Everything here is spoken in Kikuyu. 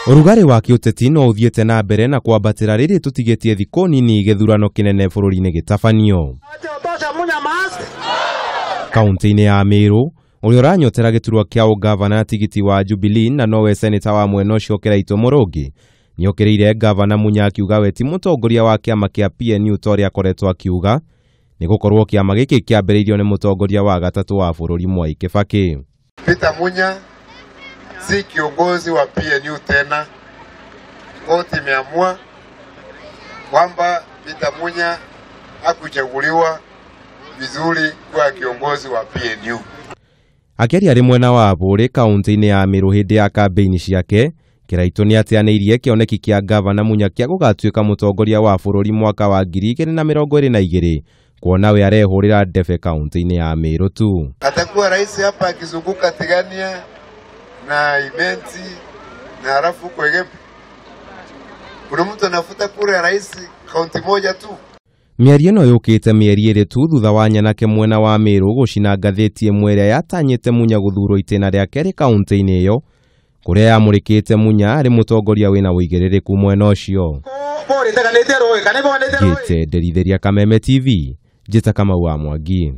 Ũrugarĩ wa kĩũteti no ũthiĩte na mbere na kwambatĩra rĩrĩ tũtigĩtie thikũ nini gĩthurano kĩnene bũrũri-inĩ gĩtabanio. Kaunti-inĩ ya Meru, ũrĩa ũranyotera gĩturwa kĩa ũgavana tigiti wa Jubilee na nowe seneta wa mwena ũcio Kĩraitũ Mũrũngi nĩokĩrĩire gavana Munya akiuga we ti mũtongoria wa kĩama kĩa PNU ta ũrĩa akoretwo akiuga, nĩ gũkorwo kĩama gĩkĩ kĩambĩrĩirio nĩ mũtongoria wa gatatũ wa bũrũri Mwai Kibaki. Peter Munya si kiongozi wa PNU tena. Koti imeamua kwamba Peter Munya hakuchaguliwa vizuri kuwa kiongozi wa PNU. Akĩaria arĩ mwena wa Bũrĩ kaunti-inĩ ya Meru hĩndĩ ya kambĩini ciake, Kĩraitũ nĩateanĩirie kĩoneki kĩa gavana Munya kĩa gũgatuĩka mũtongoria wa bũrũri mwaka wa 2022 kuona we arehũrĩra ndebe kaunti-inĩ ya Meru tu. Atakuwa rais hapa akizunguka Tigania na Imenti na halafu huko Egembe. Kuna mtu anafuta kura ya rais kaunti moja tu. Mĩario ĩno yũkĩte mĩeri ĩrĩ tu thutha wa nyanake mwena wa Meru gũcina ngathĩti ĩmwe ĩrĩa yatanyĩte Munya gũthurwo itĩna rĩa kerĩ kaunti-inĩ ĩyo, kũrĩa yamũrĩkĩte Munya arĩ mũtongoria wĩna ũigĩrĩrĩku mwena ũcio. Ngĩte Nderithĩria Kameme TV, Njĩta Kamau wa Mwangi.